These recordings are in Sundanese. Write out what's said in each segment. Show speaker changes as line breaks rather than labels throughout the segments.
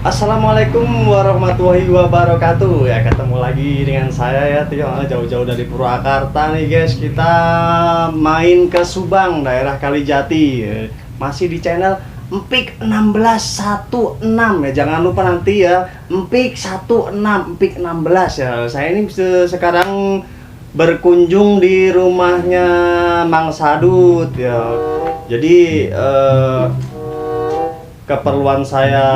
Assalamualaikum warahmatullahi wabarakatuh. Ya, ketemu lagi dengan saya ya, Tio. Jauh-jauh dari Purwakarta nih, guys. Kita main ke Subang, daerah Kalijati. Masih di channel Empik 1616 ya. Jangan lupa nanti ya, Empik 16, Empik 16 ya. Saya ini sekarang berkunjung di rumahnya Mang Sadut ya. Jadi keperluan saya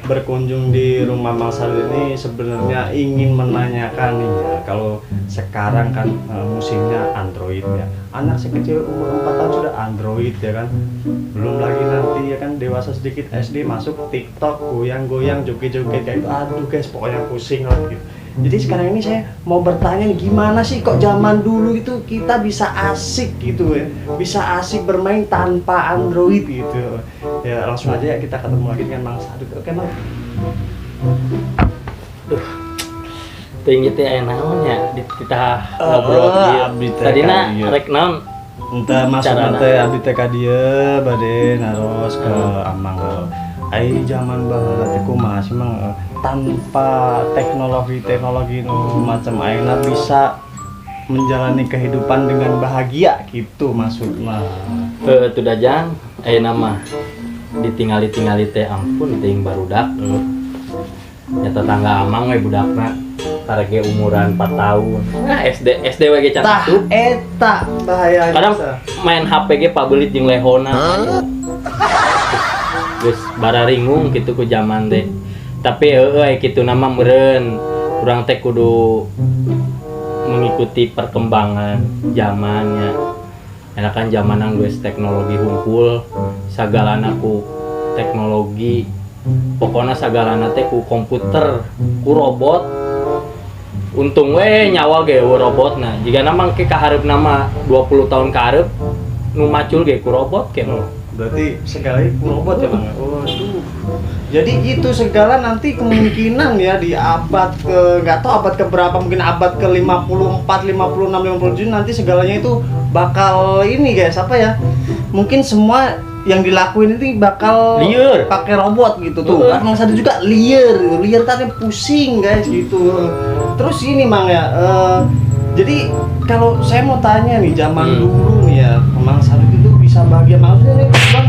berkunjung di rumah Mang Sadut ini sebenarnya ingin menanyakan nih ya, kalau sekarang kan musimnya Android ya. Anak sekecil umur 4 tahun sudah Android ya kan. Belum lagi nanti ya kan dewasa sedikit SD masuk TikTok, goyang-goyang, joget-joget kayak itu. Aduh guys, pokoknya pusing lah gitu. Jadi sekarang ini saya mau bertanya nih, gimana sih kok zaman dulu itu kita bisa asik gitu ya, bisa asik bermain tanpa Android gitu. Ya, langsung aja ya, kita ketemu lagi dengan Mang Sadut. Oke, Mang.
Duh. Teuing teh aya naon nya di kita ngobrol kieu.
Abdi teh
Tadina
ka dieu.
Rek naon?
Entah masuk
Carana.
Nanti abdi teh ka dieu bade naros ke Amang. Ai zaman baheula teh kumaha sih, Mang, tanpa teknologi-teknologi nu macam ayeuna bisa menjalani kehidupan dengan bahagia gitu maksudna?
Heuh, tuh dajang ayeuna mah ditingali-tingali teh, ampun teuing barudak heuh. Nya tetangga Amang we budakna karege umuran 4 tahun. Nah, SD SD we ge can
Tah,
asup.
Eta bahayanya.
Kadang main HP ge pabelit jeung lehona. Geus bararingung kitu ku zaman teh. Tapi heueuh aya kitu nama meureun urang teh kudu mengikuti perkembangan zamannya. Enakan zaman geus teknologi hungkul, sagalana ku teknologi, pokoknya sagalana teh ku komputer, ku robot. Untung we nyawa ge euweuh robot. Nah, jika nama ke kaharep nama 20 tahun kaharep nu macul ge ku robot ke.
Oh, berarti segalanya ku robot ya, Bang? Waduh. Jadi itu segala nanti kemungkinan ya di abad ke nggak tahu abad ke berapa, mungkin abad ke 54, 56, 57 nanti segalanya itu bakal ini guys, apa ya? Mungkin semua yang dilakuin ini bakal
Liar.
Pakai robot gitu tuh.
Heeh.
Kan Mang Sadu juga liar gitu. Liar tadi pusing guys gitu. Terus ini, Mang ya, jadi kalau saya mau tanya nih, zaman dulu nih ya, Mang Sadu itu bisa bahagia, maksudnya nih Bang,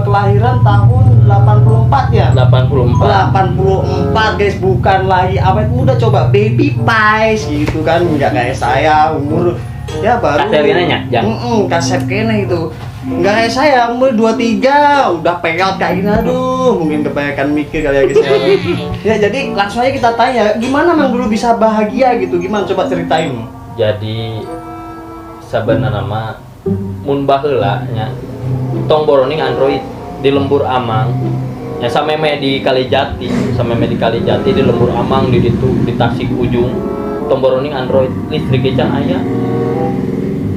kelahiran tahun 84 ya?
84.
84 guys, bukan lagi awet muda, coba baby face gitu kan, nggak kayak saya umur ya baru
Kasep kene nya, Jang?
Kasep kene itu, nggak kayak saya umur 23 udah peot kayak gini. Aduh, mungkin kebanyakan mikir kali ya guys ya. Ya, jadi langsung aja kita tanya, gimana Mang dulu bisa bahagia gitu, gimana, coba ceritain.
Jadi sebenarnya mah mun baheula nya tong boroning Android di lembur Amang ya, sameme di Kalijati, sameme di Kalijati, di lembur Amang di ditu di Tasik ujung, tong boroning Android, listrik ge can aya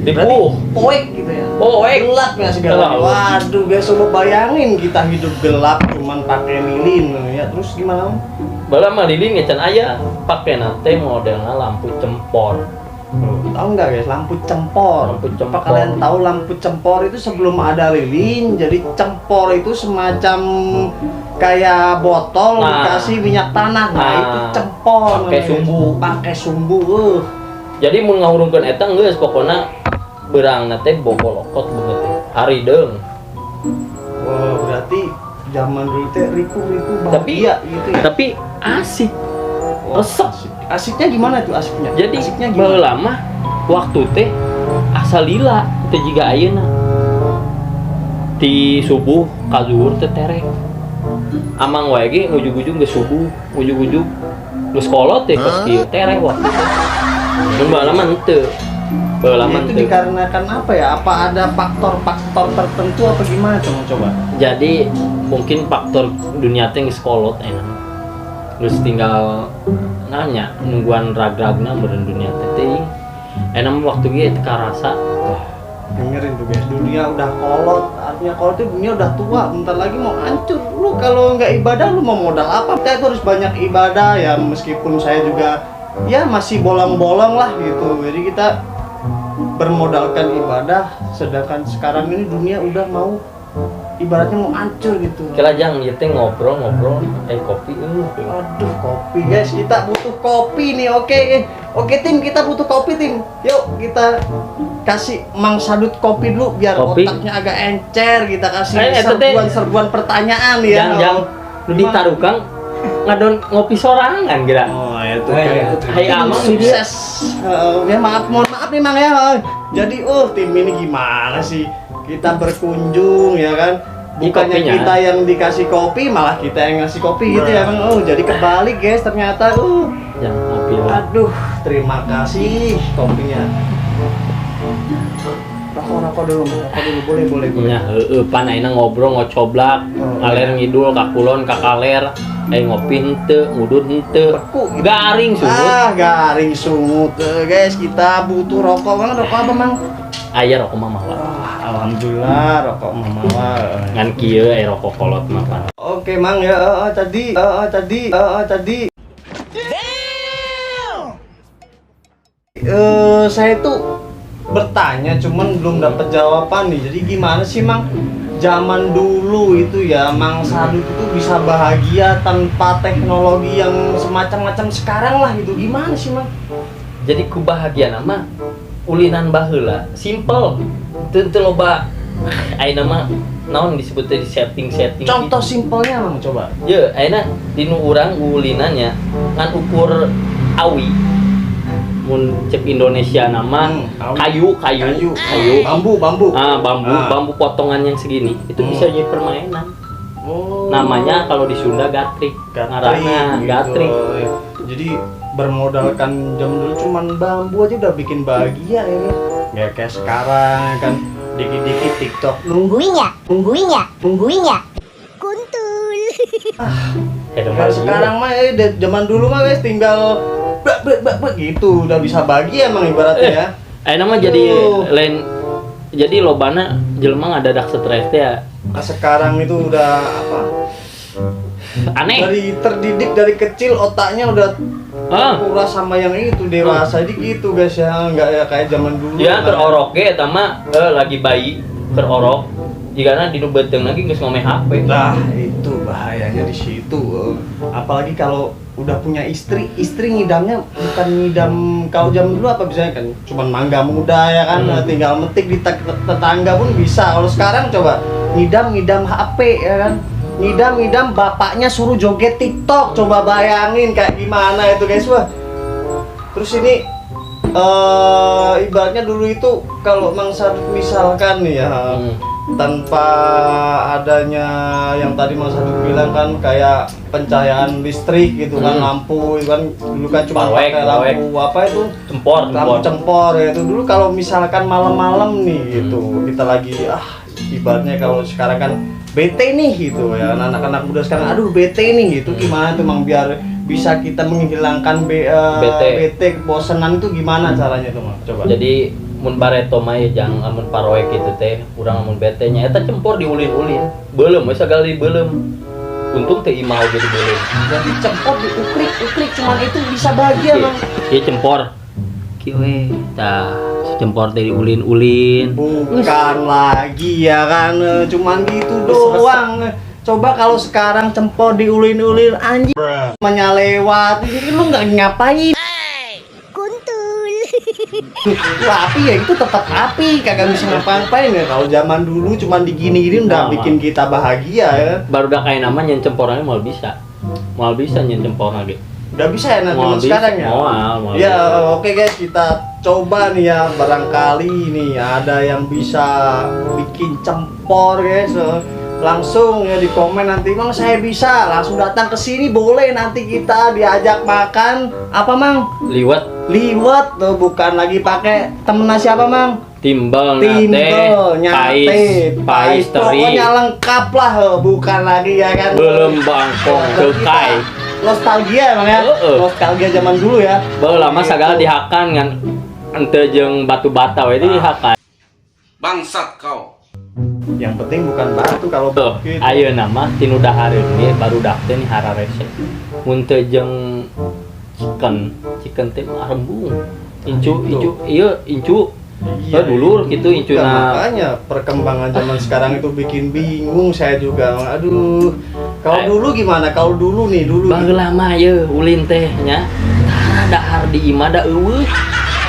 di
Berarti poek gitu ya?
Poek.
Gelap ya segala.
Gelap.
Waduh guys, coba bayangin kita hidup gelap cuman pakai lilin ya. Terus gimana, Om?
Bala mah lilin ge can aya, pakena teh modelna lampu cempor.
Tahu nggak guys lampu cempor?
Lampu cempor.
Apa kalian tahu lampu cempor itu sebelum ada lilin? Jadi cempor itu semacam kayak botol
Nah.
dikasih minyak tanah. Nah,
Nah.
itu cempor
Pakai
namanya.
sumbu.
Pakai sumbu.
Jadi mun ngahurungkeun eta geus pokona beurangna teh bobolokot beungeut teh harideung.
Wah, berarti zaman dulu teh ripuh-ripuh
Tapi-
bahagia gitu ya.
Tapi asik.
Wah,
resep.
asik. Asiknya gimana tuh asiknya?
Jadi
asiknya gimana?
Baheula mah waktu teh asa lila teh jiga ayeuna. Ti subuh ka zuhur teh terek. Amang wae ge ujug-ujug geus subuh, ujug-ujug geus kolot teh kos kieu terek waktu teh. Mun baheula mah henteu. Baheula mah
Itu
henteu.
Dikarenakan apa ya? Apa ada faktor-faktor tertentu apa gimana tuh coba?
Jadi mungkin faktor dunia teh geus kolot enak. Geus tinggal nanya nungguan rag-ragna meureun dunia teh teuing. Enak mah waktu ge teu karasa.
Wah, dengerin tuh guys, dunia udah kolot, artinya kolot itu dunia udah tua, bentar lagi mau hancur. Lu kalau nggak ibadah, lu mau modal apa? Kita itu harus banyak ibadah ya, meskipun saya juga ya masih bolong-bolong lah gitu. Jadi kita bermodalkan ibadah, sedangkan sekarang ini dunia udah mau ibaratnya mau hancur gitu.
Kira jang ieu teh ngobrol-ngobrol kopi eueuh.
Aduh, kopi guys, kita butuh kopi nih. Oke. Oke tim, kita butuh kopi tim. Yuk kita kasih Mang Sadut kopi dulu biar
Kopi.
Otaknya agak encer. Kita kasih serbuan-serbuan pertanyaan ya.
Jang jang nu ditarukang ngadon ngopi sorangan geura.
Oh, itu
Eh,
kan.
Hai amang
sukses. Ya maaf, mohon maaf nih Mang ya. Jadi tim ini gimana sih? Kita berkunjung ya kan. Bukannya
kopinya.
Kita yang dikasih kopi, malah kita yang ngasih kopi gitu ya Bang. Oh, jadi kebalik guys ternyata.
Jang ngopi lah.
Aduh, terima kasih kopinya. Rokok dulu, rokok dulu boleh boleh boleh.
Nya heueuh pan ayeuna ngobrol ngocoblak, ngaler ngidul ka kulon ka kaler, ngopi henteu, ngudut henteu.
Beku gitu.
Garing sungut.
Ah, garing sungut. Guys, kita butuh rokok Bang. Rokok apa, Mang?
Aya rokok mah mawa.
Wah, alhamdulillah rokok mah mawa.
Ngan kieu rokok kolot mah pan.
Oke, Mang ya, tadi tadi tadi. Saya tuh bertanya cuman belum dapat jawaban nih. Jadi gimana sih Mang, zaman dulu itu ya Mang Sadut itu bisa bahagia tanpa teknologi yang semacam-macam sekarang lah gitu. Gimana sih Mang?
Jadi ku bahagia nama ulinan baheula simple. Teu teu loba ayeuna mah naon disebutnya di setting-setting.
Contoh simpelnya Mang coba.
Ye, ayeuna dinu urang ulinannya ngan ukur awi. Mun cek Indonesia nama kayu, kayu, kayu,
bambu, bambu.
Ah, bambu, bambu potongan yang segini itu bisa jadi permainan.
Oh.
Namanya kalau di Sunda gatrik.
Gatrik,
ngaranna
gitu.
Gatrik.
Jadi bermodalkan jam dulu cuman bambu aja udah bikin bahagia ya. Nggak kayak sekarang kan dikit-dikit TikTok.
Nungguin ya, nungguin ya, nungguin ya. Kuntul.
Nah, sekarang mah zaman dulu mah guys tinggal bak bak bak bak gitu udah bisa bahagia emang ibaratnya ya.
Nama jadi lain, jadi lobana jelema ngadadak stres teh ya.
Nah, sekarang itu udah apa?
Aneh.
Dari terdidik dari kecil otaknya udah terkuras sama yang itu dewasa. Jadi gitu guys ya, nggak ya kayak zaman dulu.
Ya keur orok ge eta mah lagi bayi keur orok. Jigana di nu beuteung lagi geus ngome HP.
Nah, itu bahayanya di situ. Apalagi kalau udah punya istri, istri ngidamnya bukan ngidam kalau zaman dulu apa misalnya kan cuman mangga muda ya kan, tinggal metik di tetangga pun bisa. Kalau sekarang coba ngidam-ngidam HP ya kan. Ngidam-ngidam bapaknya suruh joget TikTok. Coba bayangin kayak gimana itu guys. Wah. Terus ini ibaratnya dulu itu kalau Mang Sadut misalkan nih ya, tanpa adanya yang tadi Mang Sadut bilang kan kayak pencahayaan listrik gitu kan, lampu itu kan dulu kan cuma pakai lampu apa itu
cempor,
lampu cempor ya itu dulu. Kalau misalkan malam-malam nih gitu kita lagi ibaratnya kalau sekarang kan bete nih gitu ya, anak-anak muda sekarang aduh bete nih gitu, gimana tuh Mang biar bisa kita menghilangkan bete kebosanan itu gimana caranya tuh Mang? Coba.
Jadi mun bareto mah ya jang amun paroek gitu teh urang amun bete nya eta cempor diulin-ulin beuleum we sagala dibeuleum, untung teh imah oge dibeuleum.
Jadi cempor diukrik-ukrik cuman itu bisa bahagia Mang.
Ieu cempor kieu we tah, si cempor teh diulin-ulin
bukan lagi ya kan cuman gitu doang. Coba kalau sekarang cempor diulin-ulin anjing menyalewat ini lu nggak ngapain. Wah, api ya itu tetap api, kagak bisa ngapa-ngapain ya. Kalau zaman dulu cuman digini-gini udah bikin kita bahagia ya.
Baru udah kayak namanya nyen cempornya mal bisa. Mal bisa nyen cempor lagi.
Udah bisa ya nanti sekarang ya.
Moal
ya oke guys, kita coba nih ya, barangkali nih ada yang bisa bikin cempor guys. Langsung ya di komen nanti, Mang saya bisa, langsung datang ke sini boleh, nanti kita diajak makan apa Mang?
Liwet.
Liwet tuh, bukan lagi pakai temen siapa Mang?
Timbel,
timbel, nyate,
pais, teri.
Pokoknya lengkap lah, bukan lagi ya kan.
Belum bangkong, kekai.
Nostalgia emang ya. Nostalgia zaman dulu ya.
Baru lama segala dihakan kan ente jeung batu bata we dihakan.
Bangsat kau.
Yang penting bukan batu kalau
tuh.
Gitu.
Ayeuna mah tinu dahareun ge barudak teh nih hararese. Mun teu jeung chicken, chicken teh mah rembung. Incu, incu, ieu incu.
Iya,
Oh, dulur gitu
itu juga.
incuna.
Makanya perkembangan zaman sekarang itu bikin bingung saya juga. Aduh. Kalau dulu gimana? Kalau dulu nih, dulu.
Baheula mah ye ulin teh nya. Tara dahar di imah da euweuh.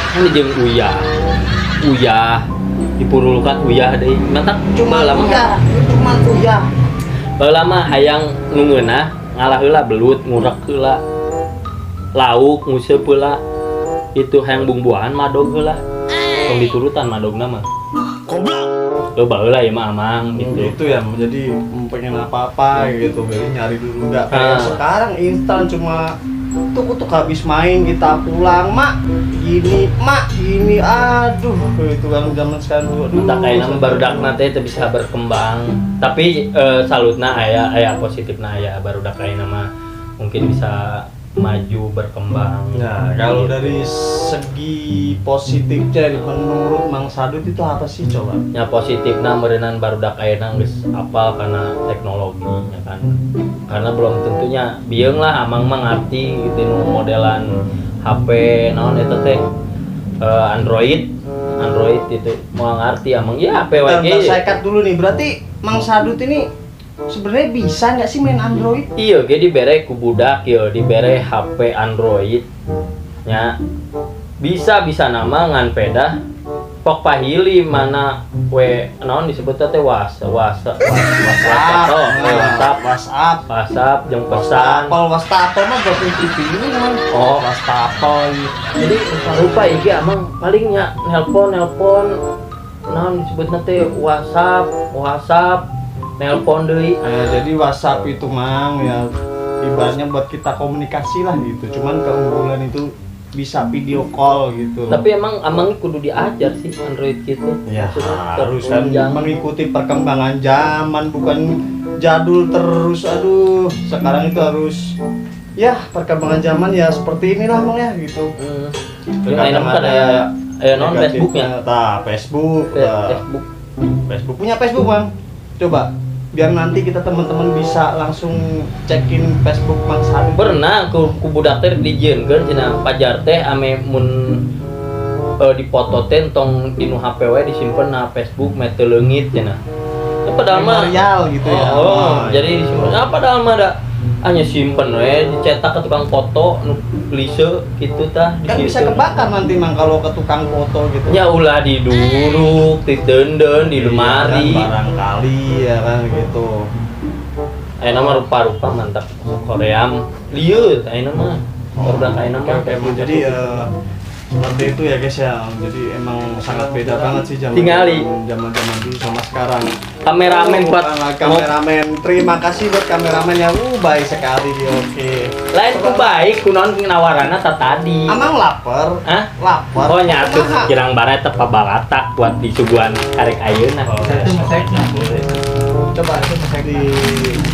Kan jeung uyah. Uyah dipurulukan uyah deui. Matak
Cuma
baheula mah
uyah, cuma uyah.
Baheula mah hayang nu ngeunah ngalah heula belut ngurek heula. Lauk nguseup heula. Itu hayang bumbuahan madog heula. Tong diturutan madogna mah. Goblok. Oh, baheula ya mah amang gitu.
Gitu ya, jadi pengen apa-apa gitu, jadi nyari dulu, nggak kayak sekarang instan, cuma tuh tuh habis main kita pulang, "Mak gini, mak gini." Aduh, itu kan zaman sekarang tuh, aduh.
Entah kayaknya barudakna teh teu bisa berkembang. Tapi salutna aya aya positifna, aya barudak ayeuna mah mungkin bisa maju berkembang.
Nah, kalau
Gitu.
dari segi positifnya nih, menurut Mang Sadut itu apa sih coba?
Ya, positifna meureunan barudak ayeuna geus apal karena teknologi ya kan. Karena belum tentunya bieung lah amang mah ngarti gitu nu modelan HP naon eta teh, Android Android itu mau ngerti amang ya HP wae
Bentar, bentar,
ge.
saya cut dulu nih. Berarti Mang Sadut ini sebenarnya bisa nggak sih main Android?
Iya, ge dibere ku budak ya, dibere HP Android nya bisa bisa nama ngan peda pok pahili mana we naon disebutnya teh was was was WhatsApp, oh, WhatsApp.
WhatsApp.
WhatsApp jeung pesan.
Wastafel, wastafel mah buat TV ini kan.
Oh.
Wastafel.
Jadi lupa iki amang palingnya nelpon nelpon naon disebutnya teh WhatsApp WhatsApp nelpon deui.
Jadi WhatsApp itu, Mang, ya ibaratnya buat kita komunikasi lah gitu. Cuman keunggulan itu bisa video call gitu.
Tapi emang amang kudu diajar sih Android gitu.
Ya
Maksudnya
harus kan
tertunjang.
Mengikuti perkembangan zaman, bukan jadul terus. Aduh, sekarang itu harus ya perkembangan zaman ya seperti inilah, Mang, ya gitu.
Yang lain kan aya aya non Facebooknya.
Tah, Facebook, tah.
Facebook.
Facebook, punya Facebook, Bang. Coba biar nanti kita teman-teman bisa langsung cekin Facebook Mang Sadut.
Pernah ku budak teh dijieunkeun cenah pajar teh ame mun dipoto teh tong di nu HP we, disimpen na Facebook meh teu leungit cenah. Ya, padahal mah
Memorial gitu ya.
Oh,
Wah,
jadi disimpen. Nah, padahal mah da hanya simpen we, dicetak ke tukang foto nu klise gitu tah
Kan bisa kebakar nanti, Mang, kalau ke tukang foto gitu.
Ya ulah diduruk, ditenden di lemari.
Iya, kan, barangkali ya kan gitu.
Ayeuna mah rupa-rupa mantap Korea. Lieu ayeuna mah. Barudak ayeuna
Oke,
mah.
oke, Mang. Jadi seperti itu ya, guys, ya. Jadi emang sangat beda banget sih zaman
Tingali.
Zaman zaman dulu sama sekarang.
Kameramen
Oh,
buat
kameramen. Terima kasih buat kameramen yang baik sekali dia. Oke.
Lain ku baik kunaon nawaranna ta tadi.
Amang lapar.
Hah?
Lapar.
Oh nyatu
Kumaha?
kirang bara eta pabalatak buat disuguhan karek ayeuna.
Oh,
Satu mesekna.
Coba di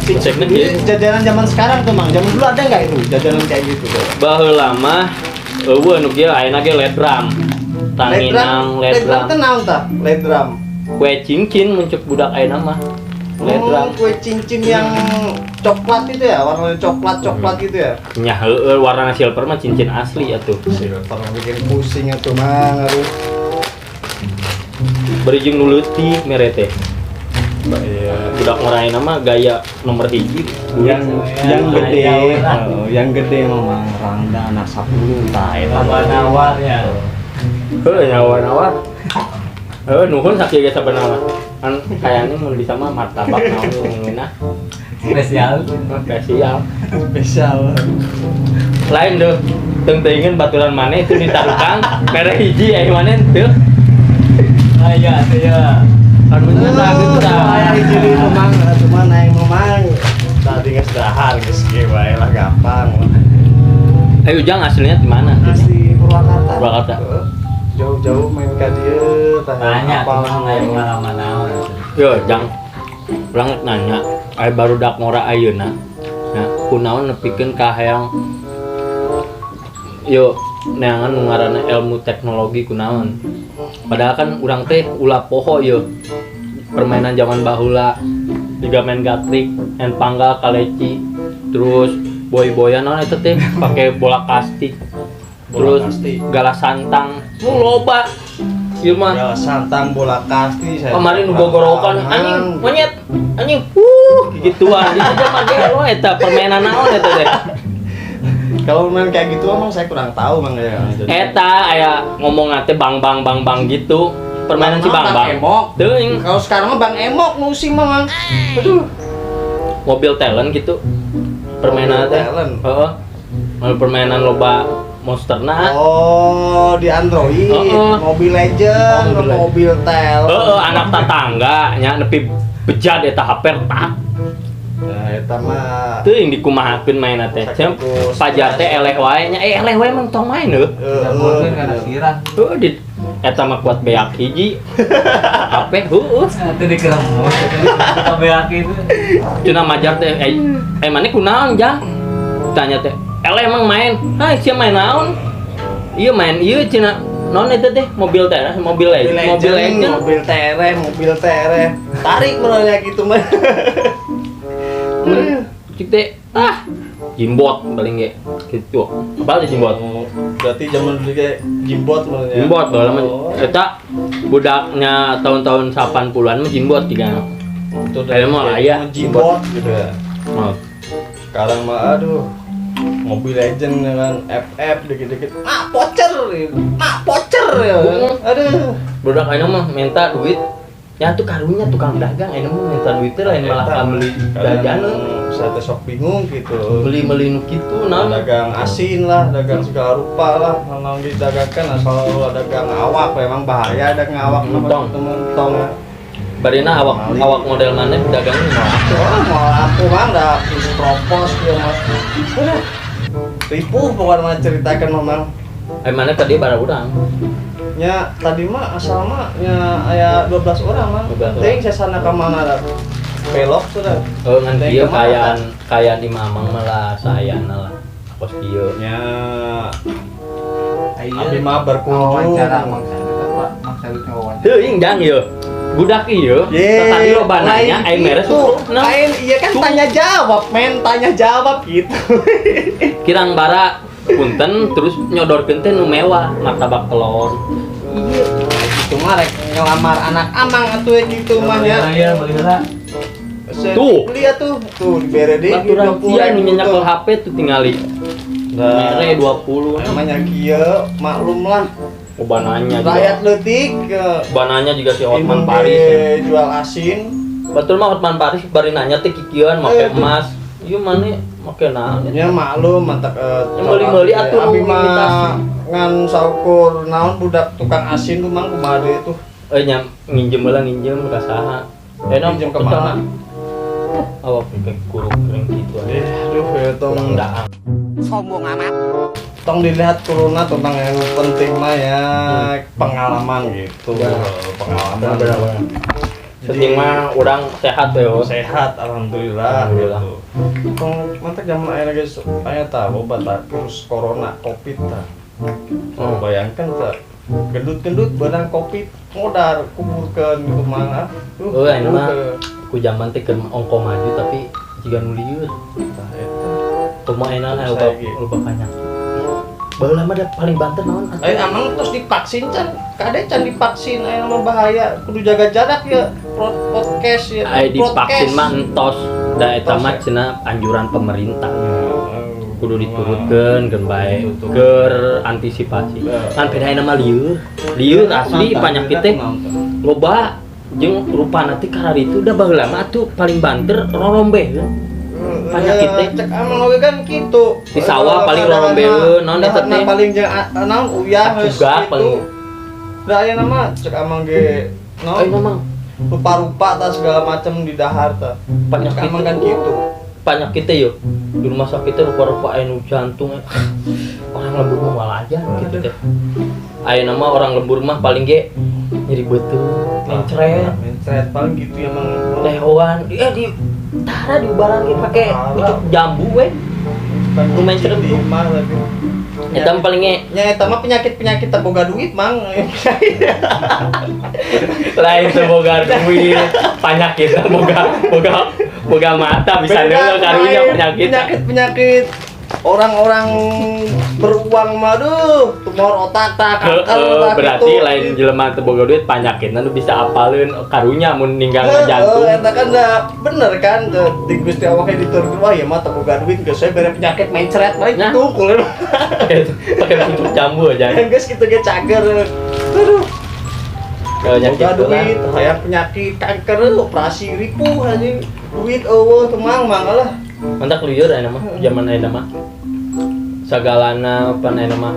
Mesekna
Ini
kieu.
jajanan zaman sekarang tuh, Mang. Zaman dulu ada nggak itu jajanan kayak gitu?
Baheula mah euweuh nu kieu, ayeuna ge ledram. Tanginang
Ledram
ledram.
teh naon tah? Ledram.
Kue cincin muncul budak ayeuna mah. Ledram.
Oh, kue cincin yang coklat itu ya, warnanya coklat coklat gitu ya.
Nya heueuh, warna silver mah cincin asli atuh.
Silver bikin pusing atuh, Mang. Aduh.
Bari jeung nu leutik mere teh.
Iya.
Budak ngora ayeuna mah gaya nomor hiji.
Yang yang gede,
Jauh lah.
oh, yang gede memang Rangda anak 10 tah eta.
Nawar ya.
Heuh, nawar-nawar. Heuh, nuhun sakieu ge sabenerna mah. Kan kayaknya mun bisa mah martabak naon nu ngeunah.
Spesial.
Spesial.
Spesial.
Lain deh. Teu teuingeun baturan maneh itu di tarukang mere hiji aya maneh teu.
Ah iya, iya.
Kan bener gitu tah.
Aya hiji di memang cuman aing memang tadi geus dahar geus kieu wae lah, gampang.
Ayo Ujang aslinya di mana?
Asli Purwakarta.
Purwakarta.
Heeh. Jauh-jauh main ka dieu tah.
Tanya
apal.
kumaha aya pengalaman naon.
Yo, Jang. Urang rek nanya, aya barudak ngora ayeuna. Nah, kunaon nepikeun ka hayang yo neangan nu ngaranna ilmu teknologi kunaon. Padahal kan urang teh ulah poho yo permainan zaman baheula, jiga main gatrik, main panggal kaleci, terus boy-boyan naon eta teh pakai bola kasti.
Bola
Terus
kasti.
galah santang, nu loba. Ieu mah
Ya santang bola kasti saya.
Kemarin nu gogorokan anjing monyet anjing gituan di zaman gelo eta permainan naon eta teh.
Kalau main kayak gitu emang saya kurang tahu Mang ya. Jadi-
Eta aya ngomong teh bang bang bang bang gitu. Permainan si bang bang.
Emok.
Teuing
Kalau sekarang mah Bang Emok musim mah Mang. Aduh.
Mobil talent gitu. Permainan
Mobil
teh.
talent.
Heeh. Mobil permainan loba monsterna.
Oh, di Android,
Heeh.
Mobile Legend,
Oh, Mobile Legend.
Mobil Tel.
Heeh, anak tetangga nya nepi bejat eta HP tak.
Nah, eta mah
Teuing dikumahakeun mainna teh. Cem pajar teh eleh wae nya. Eh, eleh wae emang tong main heuh.
Jamurkeun kana sirah.
Heuh di eta mah kuat beak hiji. HP heueuh.
Itu dikeremut, kita beak itu.
Cenah majar teh eh maneh kunaon jang? Tanya teh. Eleh emang main. Hah, sia main naon? Iya main ieu cenah. Non eta teh mobil teh, mobil legend, mobil legend.
Mobil tereh, mobil tereh. Tarik menurutnya gitu mah.
Cik teh ah jimbot paling ge gitu. Apa teh jimbot?
Oh, berarti zaman dulu kayak jimbot menurutnya.
Jimbot baheula mah
Oh,
eta budaknya tahun-tahun 80-an mah jimbot tiga.
itu udah
Kayak mah aya
jimbot gitu ya.
Oh.
Sekarang mah aduh. Mobile Legend ya kan, FF dikit-dikit. Mak pocer, gitu. Mak pocer ya. Aduh.
Budak ayeuna mah minta duit. Ya tuh karunya tukang dagang ayeuna mah minta duit teh lain malah ka meuli jajanan.
Saya teh sok bingung gitu.
Beli-beli nu kitu naon.
Dagang asin lah, dagang segala rupa lah, memang didagangkan asal dagang awak memang bahaya dagang awak
Tong.
Temen tong ya.
Barina awak
Mali.
Awak model mana dagang mau aku.
Oh, mau aku mah dah terus propose dia mas. Aduh, ripuh pokoknya mah ceritakan memang.
Eh mana tadi bara urang.
Nya tadi mah asal mah nya aya 12 orang mah.
12 orang.
Teuing saya sana ka mana dah. Belok sudah.
Oh ngan
Teuing
kieu
kemana,
kayaan kayaan di Mamang malah sayana lah. Kos kieu.
Nya
Ayo.
abi mah berkunjung.
Wawancara Mang Sadut apa? Mang Sadut wawancara.
Teuing jang ieu. Budak ieu
Ye,
tadi loba nanya
lain
ai mere
gitu.
susu. Nah,
Lain iya kan tanya jawab, men tanya jawab gitu.
Kirang bara punten terus nyodorkeun teh nu mewah martabak telur.
Iya, gitu mah rek ngelamar anak amang atuh gitu mah ya.
Iya, beli heula.
Tuh.
Beli atuh. Tuh dibere deui
Baturan
20
sia nu
ribu
nyekel
tuh.
HP tuh tingali.
Nah,
Mere 20.
namanya kieu maklum lah.
Loba nanya juga.
Rakyat leutik
Loba nanya juga si Hotman
Imam
Paris. Ya.
ge jual asin.
Betul mah Hotman Paris bari nanya teh kikieuan make
Eh, tuh.
emas. Ieu mane make naon?
Ya maklum mantap
Yang meuli-meuli atuh
abi
nu
mah
imitasi.
ngan saukur naon budak tukang asin tuh mang kumaha deui tuh.
Eh nyam nginjem heula nginjem ka saha? Eh nom
Nginjem ke mana?
Awak kayak kurung kering gitu aja.
Eh, aduh ya tong
Kurang daang.
Sombong amat.
Tong dilihat corona tentang yang penting mah ya pengalaman gitu.
Ya.
Pengalaman.
Benar-benar. Penting mah orang sehat ya.
Sehat alhamdulillah.
Alhamdulillah.
Gitu. Tong mantap zaman aya geus aya tah obat tah virus corona covid tah.
Oh.
Bayangkan tah gendut-gendut barang covid modar kuburkeun gitu mah. Duh,
Oh, ini mah.
kuburkeun.
Ku zaman teh keur ongko maju tapi jiga nu lieur.
Tah eta.
Kumaha enak
Saya
lupa
ge.
lupa penyakit. Baheula mah da paling banter naon atuh?
Eh, amang terus divaksin can, kade can divaksin, ayo mah bahaya, kudu jaga jarak ya, podcast ya.
Ai divaksin mah entos da eta
Entos,
mah
ya?
cenah anjuran pemerintah. Kudu diturutkeun keun bae
Tutup.
keur antisipasi.
Ya.
Kan beda mah lieur. Lieur asli penyakit teh loba jeung rupana teh kararitu da baheula mah atuh paling banter rorombe. Penyakit teh.
Cek amang oge kan gitu.
Di sawah paling rorombeun, naon eta teh?
Paling jeung naon uyah geus
Cugak
gitu.
paling.
Da aya nama cek amang ge naon
Ayo memang
rupa-rupa tah segala macam di dahar tah.
Penyakit
Cek amang kan
teh.
gitu.
Penyakit teh yo di rumah sakit teh rupa-rupa aya nu jantung orang lembur mah malah aja gitu teh. Aya nama orang lembur mah paling ge nyeri beuteung, mencret,
Mencret paling gitu ya mang.
lehoan. Eh di tara diubaran ge pake
Tara.
pucuk jambu we. Nu mencret
di imah tapi.
Eta mah paling ge
Nya eta mah penyakit-penyakit teu boga duit mang.
Lain teu boga duit, penyakit boga boga boga mata bisa
Beda,
deui karunya
lain.
Penyakit.
Penyakit-penyakit Orang-orang beruang mah aduh, tumor otak tak kanker
Heeh,
tah
berarti
gitu.
lain jelema teu boga duit panyakitna nu bisa apaleun karunya mun ninggal
Heeh,
jantung.
eta kan da bener kan di Gusti Allah kayak diturunkeun wah ya mah teu boga duit geus we bere penyakit mencret bae
Nah.
gitu kulit.
Pakai pucuk jambu aja.
Geus kitu ge cager. Aduh.
Nya
Boga
kitu lah.
duit, hayang penyakit kanker operasi ripuh anjing. Duit eueuh teu mang mang lah.
Mantak lieur ayeuna mah, zaman ayeuna mah. Sagalana pan ayeuna mah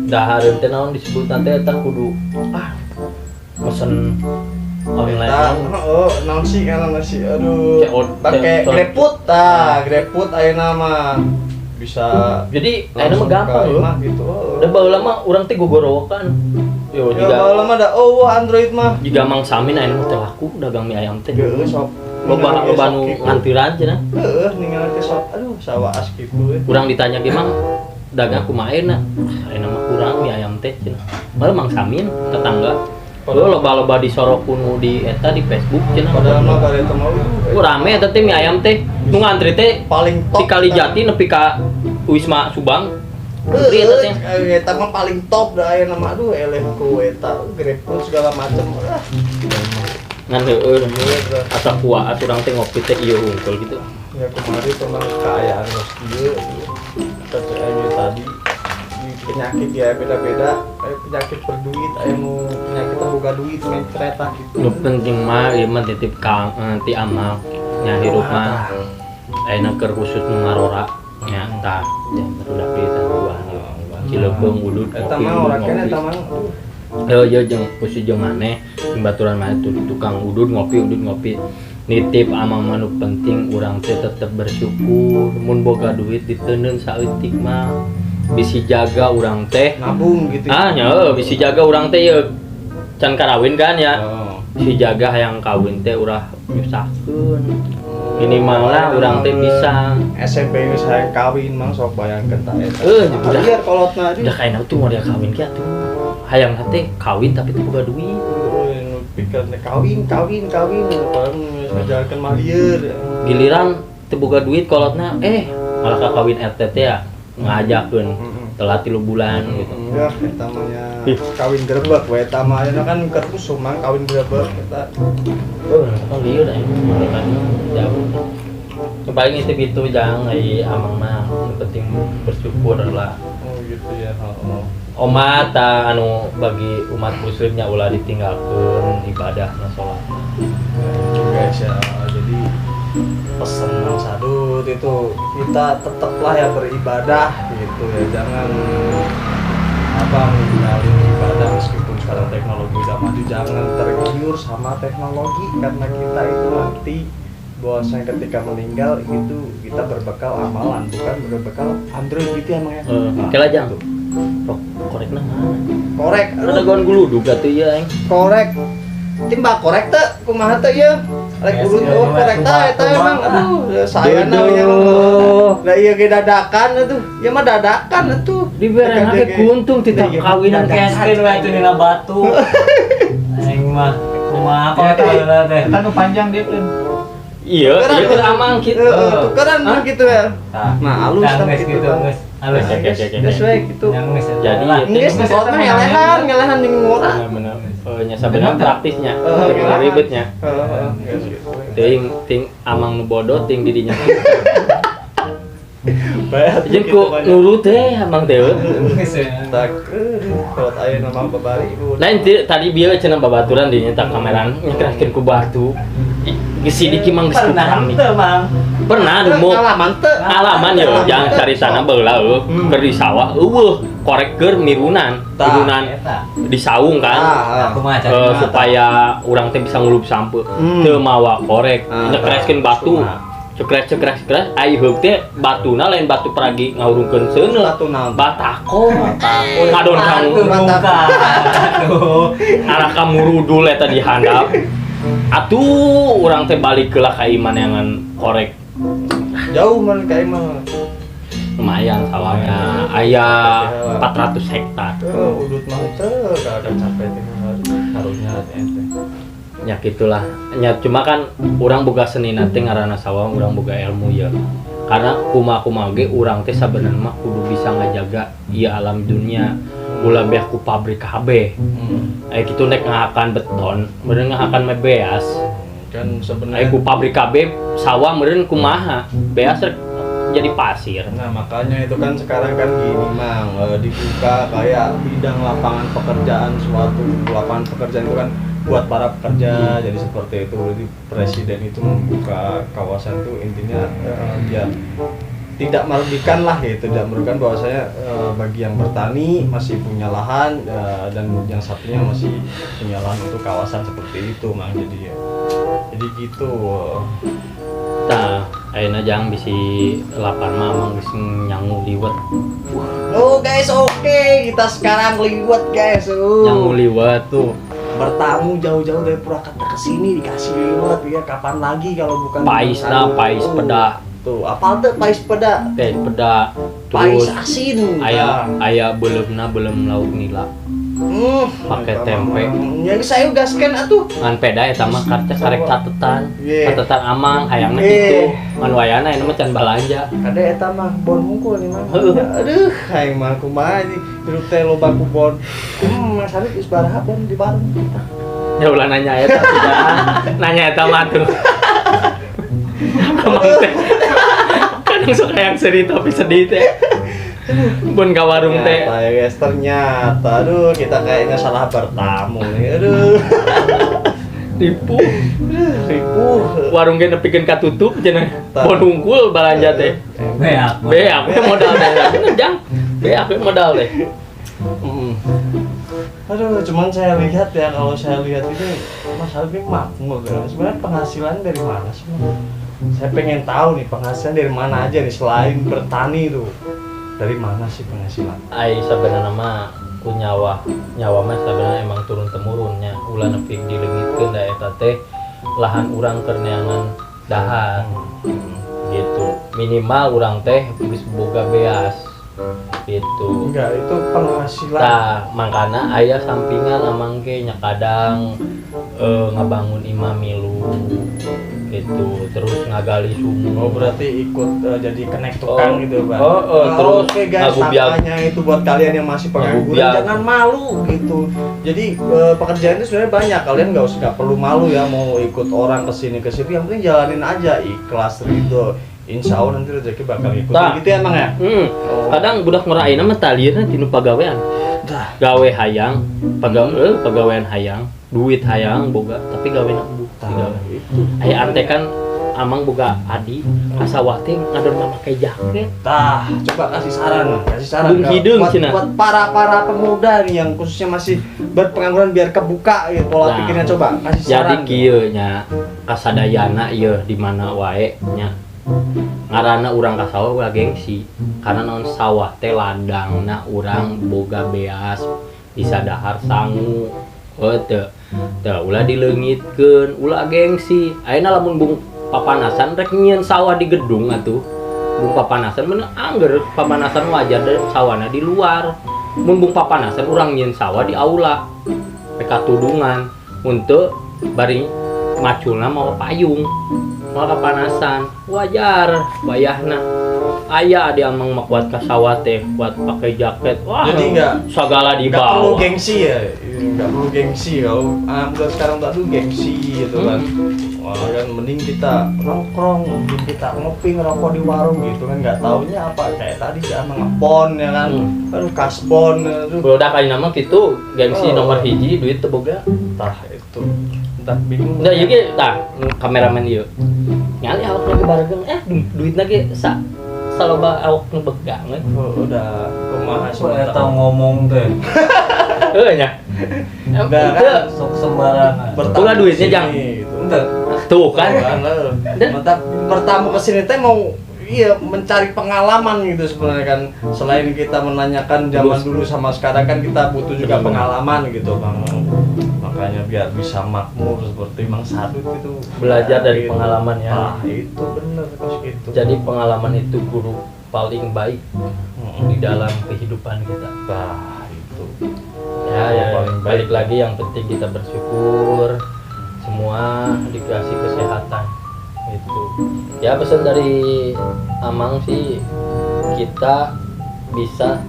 dahareun teh naon disebut teh eta kudu mesen online
Eta,
naon.
heeh, naon sih ngaranna sih aduh.
CO,
Pake GrabFood tah, GrabFood ayeuna mah bisa
Jadi ayeuna mah
langsung
gampang
ka
loh.
imah gitu. Heeh.
Da baheula mah urang teh gogorowokan. Yo
Ya
juga
baheula mah da eueuh Android mah.
jiga Mang Samin ayeuna mah teh laku dagang mie ayam teh.
Geus sok
Loba loba nu ngantiran cenah.
Heeh, ningali teh sok aduh sawaas kitu we.
Kurang ditanya ge Mang dagang kumaha ayeuna? Ayeuna mah kurang mie ayam teh cenah. Malah Mang Samin tetangga. Lo loba-loba disorok ku nu di eta di Facebook cenah.
Padahal mah bareta mah
Rame eta teh mie ayam teh. Nu ngantri teh
paling top.
di Kalijati nepi ka Wisma Subang. Ngantri eta teh.
Heeh, eta mah paling top da ayeuna mah aduh eleh ku eta GrabFood segala macem ah.
Ngan heueuh asa kuat urang teh ngopi teh ieu hungkul gitu.
Ya kemarin memang keayaan geus kieu kata aing tadi di penyakit ya beda-beda, kayak penyakit berduit, aya nu penyakit boga duit mencret tah gitu.
Nu penting mah ieu mah titip ka ti amal nya hirup mah ayeuna keur khusus nu ngarora nya tah ya barudak di tanduan Cileupeng udud
Eta
ngopi
mah
udud
ora kene
ngopi.
eta mah. Aduh.
Yo yo jeung khusus jeung maneh jeung baturan maneh tuh tukang udud ngopi nitip amang mah nu penting urang teh tetep bersyukur mun boga duit diteundeun saeutik mah bisi jaga urang teh
Nabung gitu.
ah nya heuh, bisi jaga urang teh ye can karawin kan ya
Oh.
si jaga hayang kawin teh urah nyusahkeun minimal lah urang teh bisa
SMP geus hayang kawin mang sok bayangkeun tah eta.
Udah.
Liar kolotna aduh.
udah kayak tuh model kawin ge atuh hayang teh kawin tapi teu boga duit
Nu pikir teh kawin kawin kawin padahal geus ngajakeun mah lieur.
Giliran teu boga duit kolotna malah ka kawin RT teh ya ngajakeun telat 3 bulan gitu.
Ya eta mah nya kawin gerebek we eta mah ayeuna kan keur usum mang kawin gerebek eta.
Oh lieur aing mereka jauh. Yang paling itu itu jangan ai amang mah yang penting bersyukur lah.
Oh gitu ya. Heeh.
Omat ta anu bagi umat muslimnya ulah ditinggalkeun ibadahna sholatna.
Itu guys ya, jadi pesan Mang Sadut itu kita tetaplah ya beribadah gitu ya, jangan apa meninggalin ibadah meskipun sekarang teknologi udah maju, jangan tergiur sama teknologi karena kita itu nanti bahwasanya ketika meninggal itu kita berbekal amalan bukan berbekal Android gitu ya Mang ya.
Kela jang. Rok korekna mana?
Korek,
Ada
aduh,
gon guludug atuh ieu aing.
korek. Timbang korek teh kumaha teh ieu? Rek urut oh korek teh eta emang aduh saya namanya
Duduh.
Lah iya ge dadakan atuh. Ieu mah dadakan atuh.
Diberean ge kuntung ti kawinan
Keskeun we atuh dina batu. Aing mah kumaha kok eta teh.
Eta nu panjang dia tuh.
Iya, iya keur amang kitu.
Heeh, tukeran
Hah?
gitu ya. Nah, alus
Tah
tah
geus
gitu.
gitu geus. Halus.
Oke.
Geus we gitu.
Yang geus eta
Jadi,
lah.
Geus
Geus,
mah ngelehan, ngelehan jeung ngora.
Bener-bener. Nya sabenerna praktisnya,
Heeh,
ribetnya.
Heeh, geus gitu.
Ting ting amang nu bodoh ting didinya.
Bayar
Jeung ku nurut teh amang teh.
Geus ya.
Tak kalau aya nama babari ibu.
Lain tadi bieu cenah babaturan di nyetak kameran nyekraskeun ku batu. Geus sidik mah geus
Pernah
keramik.
teu, Mang.
Pernah dumuk.
Ngalaman teu.
Ngalaman ya, jangan cari tanah baheula eueuh, keur di sawah eueuh, korek keur mirunan, mirunan
Eta.
di saung kan.
Ah,
Aku mah cari mah.
Supaya urang teh bisa ngulub sampe. Teu mawa korek, nyekreskeun batu. Cekres cekres cekres, ai heuk teh batuna lain batu peragi ngahurungkeun seuneu.
Batu naon?
Batako. Ngadon kamu.
Aduh, buka. Aduh.
Arah kamurudul eta di handap. Atuh urang teh balik heula ka iman yang korek.
Jauh man ka imah.
Lumayan sawahnya aya 400 hektar.
Udut mah teu kagak capek teh karunya teh.
Ya gitulah. Nya cuma kan urang boga seni nanti ngaranna sawah urang boga ilmu ya. Karena kumaha-kumaha ge urang teh sabenerna mah kudu bisa ngajaga ieu alam dunia, ulah beak ku pabrik kabeh. Aya kitu nek ngahakan beton meureun ngahakan mah beas.
Kan
Aya
sebenarnya
ku pabrik kabeh sawah meureun kumaha, beas rek jadi pasir.
Nah, makanya itu kan sekarang kan gini, Mang, dibuka kayak bidang lapangan pekerjaan, suatu lapangan pekerjaan itu kan buat para pekerja, jadi seperti itu. Jadi presiden itu membuka kawasan itu intinya biar tidak merugikan lah gitu, tidak merugikan bahwasanya bagi yang bertani masih punya lahan dan yang satunya masih punya lahan untuk kawasan seperti itu, Mang. Jadi ya jadi gitu.
Tah, ayeuna jang bisi lapar mah Amang geus nyangu liwet.
Oh guys, oke, kita sekarang liwet, guys. Oh.
Nyangu liwet.
Tuh, bertamu jauh-jauh dari Purwakarta ke sini dikasih liwet ya, kapan lagi kalau bukan
Paisna pais
Oh.
peda.
Tuh, apal tuh pais peda?
Pais peda.
Pais
Terus
asin.
aya
Nah.
aya beuleumna beuleum lauk nila. Pakai
Eta
tempe.
mah. Ya saya udah scan atuh.
Ngan peda eta mah karca karek catetan.
Iya.
Catetan Amang hayangna
Iya.
kitu. Ngan wayana eta mah can balanja.
Kade eta mah bon hungkul nih mah.
Heuh.
Aduh, aing mah kumaha ini hirup teh loba ku bon. Mas Arif geus baraha bon di warung.
Ya ulah nanya eta sudah. Nanya eta mah tuh. Amang teh. Kadang suka yang sedih tapi sedih teh. Bon ka warung teh.
Ternyata ya guys, ternyata aduh kita kayaknya salah bertamu nih. Aduh.
Ripuh.
Ripuh.
Warung ge nepikeun katutup cenah.
Tah.
Bon hungkul balanja teh.
Beak.
Beak we modal teh. Bener jang. Beak we modal teh.
Aduh, cuman saya lihat ya, kalau saya lihat ini Mas Alvin makmur ya. Sebenarnya penghasilan dari mana sih, Mas? Saya pengen tahu nih penghasilan dari mana aja nih selain bertani itu. Dari mana sih penghasilan?
Ai sabenerna mah ku nyawa. Nyawa mah sabenerna emang turun temurunnya. Ulah nepi dileungitkeun da eta teh lahan urang keur neangan dahar gitu. Minimal urang teh geus boga beas gitu.
Enggak, itu penghasilan.
Tah, mangkana aya sampingan amang ge nya kadang ngabangun imah milu gitu, terus ngagali sumur.
Oh, berarti ikut jadi kenek tukang
Oh.
gitu, Bang.
Oh, oh, terus
oke guys,
ngagubiag.
makanya itu buat kalian yang masih pengangguran
Ngagubiag.
jangan malu gitu. Jadi pekerjaan itu sebenarnya banyak. Kalian nggak usah, nggak perlu malu ya mau ikut orang ke sini ke situ. Yang penting jalanin aja, ikhlas, ridho. Insya Allah nanti rezeki bakal ikut.
Tah.
Gitu ya, Emang ya? Oh.
Kadang budak ngeraina mah talieuna tinu pagawean.
Dah.
Gawe hayang, pagawean hayang, duit hayang boga, tapi gawena embung.
Tah,
Digawe.
itu.
Aya ante kan Amang boga adi ka sawah teh ngadon make jaket.
Tah, coba kasih saran, kasih saran
Bung hideung
buat,
cenah.
buat para para pemuda nih yang khususnya masih berpengangguran biar kebuka gitu pola
Nah,
pikirnya, coba kasih
Jadi
saran.
kieu nya kasadayana ieu di mana wae nya. Ngaranna urang ka sawah ulah gengsi. Karena naon, sawah teh ladangna urang boga beas, bisa dahar sangu. Oh teu. Teu ulah dileungitkeun, ulah gengsi. Ayeuna lamun bung papanasan rek nyieun sawah di gedung atuh. Bung papanasan mun angger papanasan wajar deh sawahna di luar. Mun bung papanasan urang nyieun sawah di aula. Rek katudungan. Mun teu bari maculna mawa payung. Mawa kapanasan. Wajar wayahna. Aya adi Amang mah kuat ka sawah teh, kuat pakai jaket. Wah,
Jadi
segala
nggak perlu
dibawa.
gengsi ya, nggak perlu gengsi kalau anak muda sekarang tak tuh gengsi gitu kan. Wah kan mending kita nongkrong, mending kita ngopi ngerokok di warung gitu kan, nggak taunya apa kayak tadi si Amang ngepon ya kan, aduh kasbon aduh.
Udah kali nama gitu, gengsi
Oh.
nomor hiji duit teu boga.
Entah itu, entah bingung.
Udah ieu ge tah kameramen ieu. Ngali awak lagi baregang duitna ge sa saloba awak nu begangan.
Oh, udah kumaha
Kok eta ngomong teh
Heuh nya.
Udah kan?
sok sembarangan.
Bertamu
Ulah duitnya,
kesini,
Jang.
gitu.
Ente.
Tuh kan.
Mantap, bertamu ke sini teh mau iya mencari pengalaman gitu sebenarnya kan. Selain kita menanyakan zaman dulu sama sekarang kan kita butuh juga
Bener.
pengalaman gitu, Bang. Makanya biar bisa makmur seperti Mang Sadut itu.
Belajar dari
Gitu.
pengalaman ya.
Ah, itu bener terus gitu.
Jadi pengalaman itu guru paling baik di dalam kehidupan kita.
Nah, itu.
Ya, ya,
Paling baik.
balik lagi yang penting kita bersyukur semua dikasih kesehatan gitu. Gitu ya, pesan dari Amang sih, kita bisa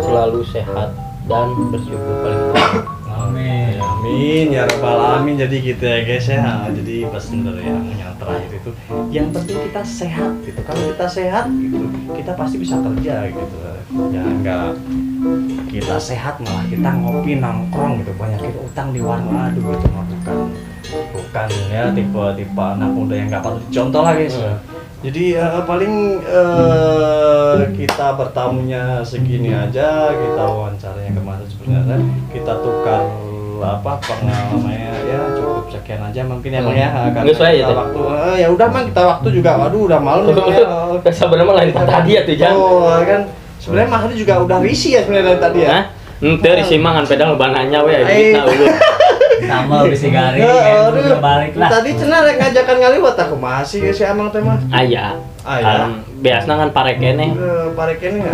selalu sehat dan bersyukur paling penting.
Amin.
Amin ya robbal alamin. Jadi gitu ya guys ya. Jadi pesan dari yang terakhir itu, yang penting kita sehat gitu. Kalau kita sehat gitu, kita pasti bisa kerja gitu. Ya enggak kita sehat malah kita ngopi nongkrong gitu, banyakin utang di warung, aduh, itu mah bukan bukan ya tipe tipe anak muda yang nggak patut dicontoh lah, guys. Jadi paling kita bertamunya segini aja, kita wawancaranya kemarin sebenarnya kita tukar apa pengalamannya ya, cukup sekian aja mungkin ya, Bang, ya, karena
Nggak sesuai
kita
ya, Teh?
Waktu ya udah, Mang, kita waktu juga, waduh, udah malam ya, Bang, ya.
Sebenarnya lain tadi ya tuh, Jan.
Oh kan sebenarnya Mas Hadi juga udah risih ya sebenarnya dari tadi ya.
Hah? Ente risih mah ngan pedang loba nanya we
Eh.
duitna euweuh.
Sama bisi garing,
Eh,
kan
aduh.
udah balik lah.
Tadi cenah rek ngajakan ngaliwat, aku masih si Amang teh mah.
Aya.
Aya.
Kan biasna kan pare keneh.
Eh, pare keneh ya.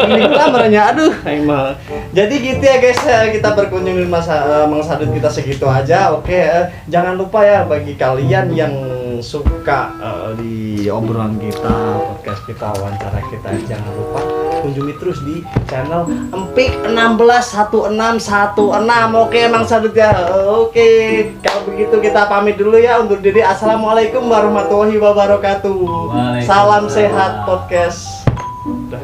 Ini lamarnya, aduh, emang. Jadi gitu ya guys, ya, kita berkunjung di masa Mang Sadut kita segitu aja. Oke, jangan lupa ya bagi kalian yang suka di obrolan kita, podcast kita, wawancara kita, jangan lupa kunjungi terus di channel Empik 161616. Oke, Mang Sadut ya. Oke, kalau begitu kita pamit dulu ya, undur diri. Assalamualaikum warahmatullahi wabarakatuh.
Waalaikumsalam.
Salam sehat podcast. Udah.